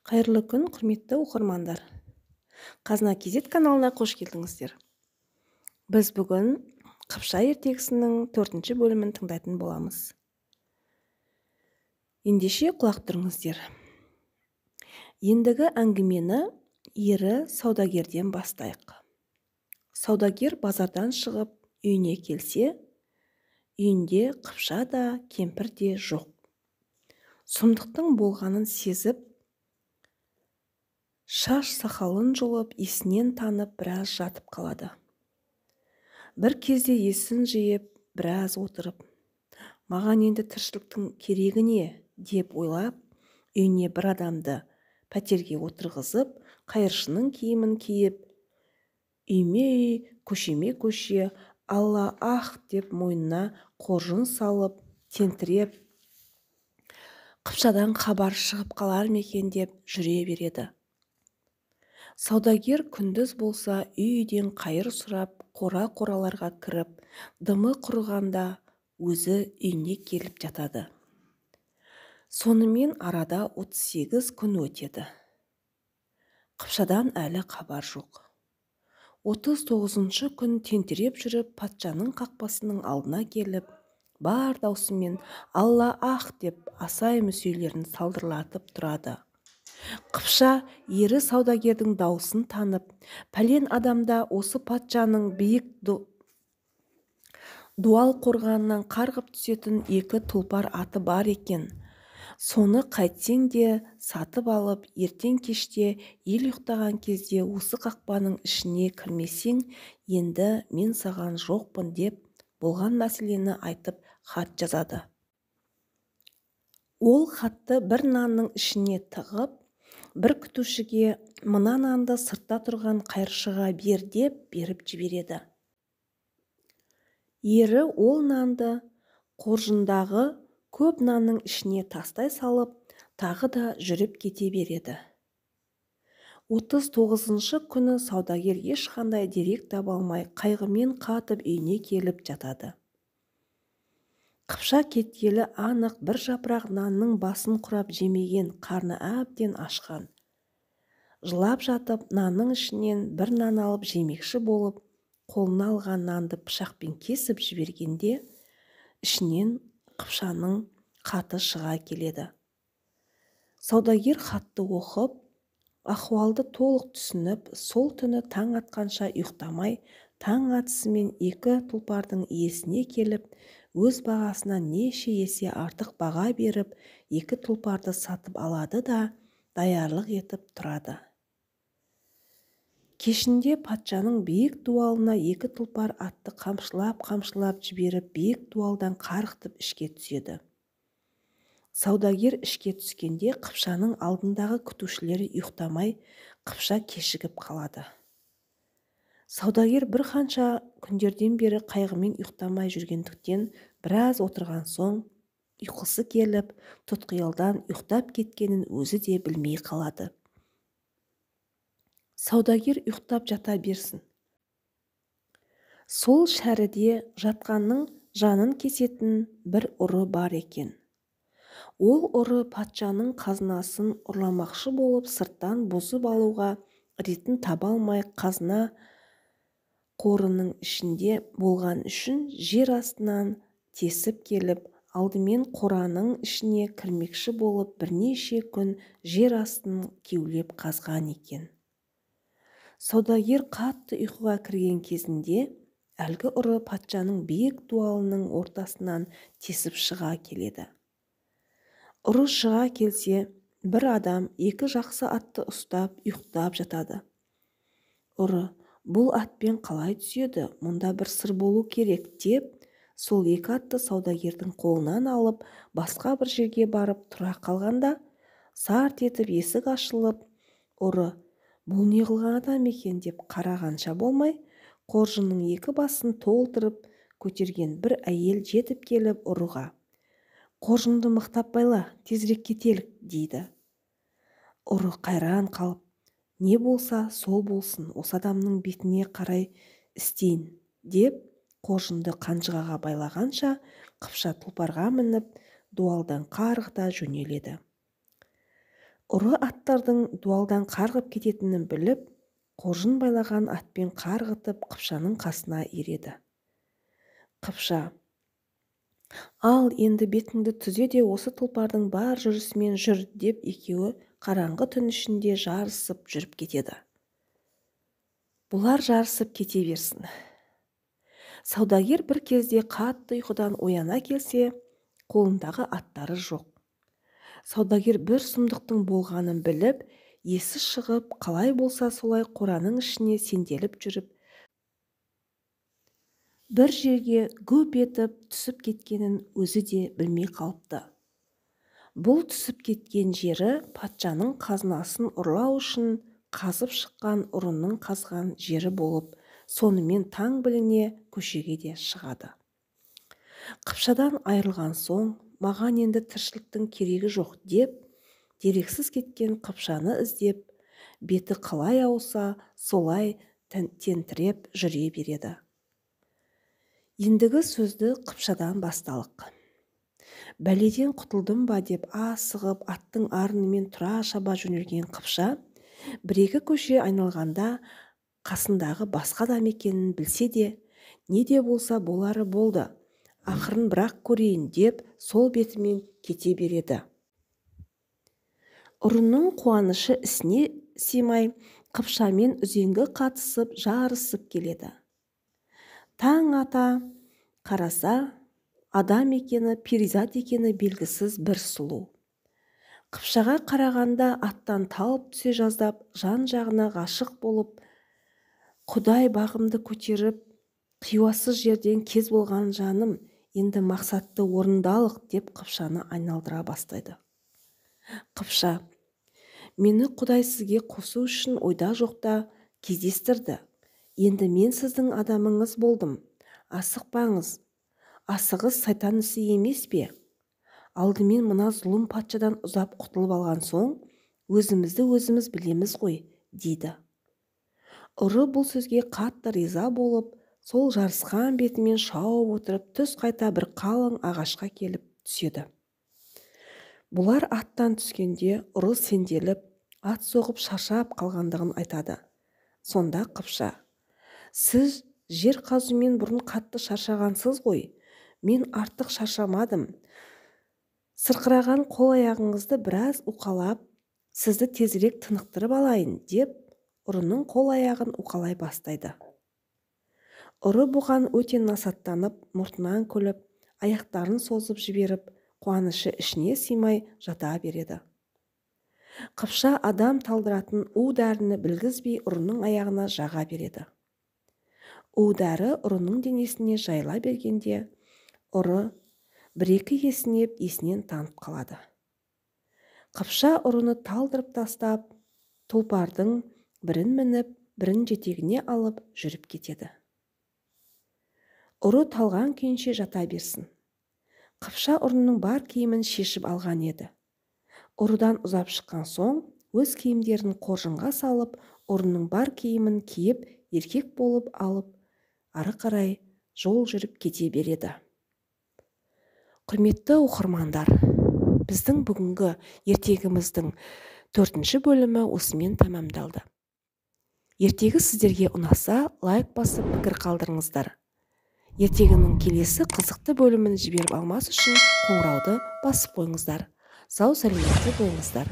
Қайырлы күн, құрметті оқырмандар! Қазына KZ каналына қош келдіңіздер. Біз бүгін Қыпша ертегісінің 4-ші бөлімін тыңдайтын боламыз. Ендеше құлақ түріңіздер. Ендігі әңгімені ері саудагерден бастайық. Саудагер базардан шығып үйіне келсе, үйінде Қыпша да, кемпір де жоқ. Сұмдықтың болғанын сезіп, шаш сақалын жұлып, есінен танып біраз жатып қалады. Бір кезде есін жиып, біраз отырып, маған енді тіршіліктің керегі не деп ойлап, үйіне бір адамды пәтерге отырғызып, қайыршының киімін киіп, үйме-үй, көшеме-көше, алла ах деп мойнына қоржын салып, тентіреп, Қыпшадан хабар шығып қалар ма екен деп жүре береді. Саудагер күндіз болса үй-үйден қайыр сұрап, қора-қораларға кіріп, дымы құрығанда өзі үйіне келіп жатады. Сонымен арада 38 күн өтеді. Қыпшадан әлі хабар жоқ. 39-шы күн тентіреп жүріп, патшаның қақпасының алдына келіп, бар даусымен алла ах деп асай мүсейлерін салдырлатып тұрады. Қыпша ері саудагердің даусын танып, пәлен адамда осы патшаның биік дуал қорғанынан қарғып түсетін екі тұлпар аты бар екен. Соны қайтсең де сатып алып, ертең кеште ел ұйықтаған кезде осы қақпаның ішіне кірмесең, енді мен саған жоқпын деп болған мәселені айтып хат жазады. Ол хатты бір нанның ішіне тығып, бір күтушіге мына нанды сыртта тұрған қайыршыға бер деп беріп жібереді. Ері ол нанды қоржындағы көп нанның ішіне тастай салып, тағы да жүріп кете береді. 39-шы күні саудагер ешқандай дерек таба алмай, қайғымен қатып үйіне келіп жатады. Қыпша кеткелі анық бір жапырақ нанның басын құрап жемеген, қарны әбден ашқан. Жылап жатып, нанның ішінен бір нан алып жемекші болып, қолына алған нанды пышақпен кесіп жібергенде, ішінен Қыпшаның хаты шыға келеді. Саудагер хатты оқып, ахуалды толық түсініп, сол түні таң атқанша ұйықтамай, таң атысымен екі тұлпардың иесіне келіп, өз бағасынан неше есе артық баға беріп, екі тұлпарды сатып алады да, даярлық етіп тұрады. Кешінде патшаның биік дуалына екі тұлпар атты қамшылап-қамшылап жіберіп, биік дуалдан қарғытып ішке түседі. Саудагер ішке түскенде Қыпшаның алдындағы күтушілері ұйықтамай, Қыпша кешігіп қалады. Саудагер бір қанша күндерден бері қайғымен ұйықтамай жүргендіктен біраз отырған соң ұйқысы келіп, тұтқиылдан ұйықтап кеткенін өзі де білмей қалады. Саудагер ұйықтап жата берсін. Сол шәріде жатқанның жанын кесетін бір ұры бар екен. Ол ұры патшаның қазынасын ұрламақшы болып, сырттан бұзып алуға ретін таба алмай, қазына қорының ішінде болған үшін жер астынан тесіп келіп, алдымен қораның ішіне кірмекші болып, бірнеше күн жер астын кеулеп қазған екен. Саудагер қатты ұйқыға кірген кезінде әлгі ұры патшаның биік дуалының ортасынан тесіп шыға келеді. Ұры шыға келсе, бір адам екі жақсы атты ұстап ұйықтап жатады. Ұры, бұл атпен қалай түседі, мұнда бір сыр болу керек деп, сол екі атты саудагердің қолынан алып, басқа бір жерге барып тұра қалғанда, сарт етіп есік ашылып, ұры, бұл не қылған адам екен деп қарағанша болмай, қоржынның екі басын толтырып көтерген бір әйел жетіп келіп ұрыға, қоржынды мықтап байла, тезірек кетелік дейді. Ұры қайран қалып, не болса сол болсын, осы адамның бетіне қарай істейін деп қоржынды қанжығаға байлағанша Қыпша тұлпарға мініп, дуалдан қарғыта жөнеледі. Ұры аттардың дуалдан қарғып кететінін біліп, қоржын байлаған атпен қарғытып Қыпшаның қасына ереді. Қыпша: «Ал енді бетіңді түзе де осы тұлпардың бар жүрісімен жүр», – деп екеуі қараңғы түн ішінде жарысып жүріп кетеді. Бұлар жарысып кете берсін. Саудагер бір кезде қатты ұйқыдан ояна келсе, қолындағы аттары жоқ. Саудагер бір сұмдықтың болғанын біліп, есі шығып, қалай болса солай қораның ішіне сенделіп жүріп, бір жерге гүп етіп түсіп кеткенін өзі де білмей қалыпты. Бұл түсіп кеткен жері патшаның қазынасын ұрлау үшін қазып шыққан ұрының қазған жері болып, сонымен таң біліне көшеге де шығады. Қыпшадан айырылған соң, маған енді тіршіліктің керегі жоқ деп, дерексіз кеткен Қыпшаны іздеп, беті қалай ауса, солай тентіреп жүре береді. Ендігі сөзді Қыпшадан басталық. Бәледен құтылдым ба деп асығып, аттың арынымен тұра шаба жөнелген Қыпша бір-екі көше айналғанда қасындағы басқа адам екенін білсе де, не де болса болары болды, ақырын бірақ көрейін деп сол бетімен кете береді. Ұрының қуанышы ісіне сыймай, Қыпшамен үзеңгі қатысып жарысып келеді. Таң ата қараса, адам екені, перизат екені белгісіз бір сұлу. Қыпшаға қарағанда аттан талып түсе жаздап, жан-жағына ғашық болып, «Құдай бағымды көтеріп, қиуасыз жерден кез болған жаным, енді мақсатты орындалық», деп Қыпшаны айналдыра бастайды. Қыпша: «Мені Құдай сізге қосу үшін ойда жоқта кездестірді. Енді мен сіздің адамыңыз болдым. Асықпаңыз. Асығыс сайтан ісі емес пе? Алдымен мына зұлым патшадан ұзап құтылып алған соң, өзімізді өзіміз білеміз ғой», дейді. Ұры бұл сөзге қатты риза болып, сол жарысқан бетімен шауып отырып, түс қайта бір қалың ағашқа келіп түседі. Бұлар аттан түскенде ұры сенделіп, ат соғып шаршап қалғандығын айтады. Сонда Қыпша: «Сіз жер қазумен бұрын қатты шаршағансыз ғой, мен артық шаршамадым. Сырқыраған қол-аяғыңызды біраз уқалап, сізді тезірек тынықтырып алайын», деп ұрының қол-аяғын уқалай бастайды. Ұры бұған өте насаттанып, мұртынан күліп, аяқтарын созып жіберіп, қуанышы ішіне сыймай жата береді. Қыпша адам талдыратын у дәріні білгізбей ұрының аяғына жаға береді. У дәрі ұрының денесіне жайыла бергенде, ұры бір-екі есінеп есінен танып қалады. Қыпша ұрыны талдырып тастап, тұлпардың бірін мініп, бірін жетегіне алып жүріп кетеді. Ұры талған күйінше жата берсін. Қыпша ұрының бар киімін шешіп алған еді. Ұрыдан ұзап шыққан соң, өз киімдерін қоржынға салып, ұрының бар киімін киіп, еркек болып алып, ары қарай жол жүріп кете береді. Құрметті оқырмандар, біздің бүгінгі ертегіміздің 4-ші бөлімі осымен тәмамдалды. Ертегі сіздерге ұнаса, лайк басып пікір қалдырыңыздар. Ертегінің келесі қызықты бөлімін жіберіп алмас үшін қоңырауды басып қойыңыздар. Сау сәлеметте болыңыздар.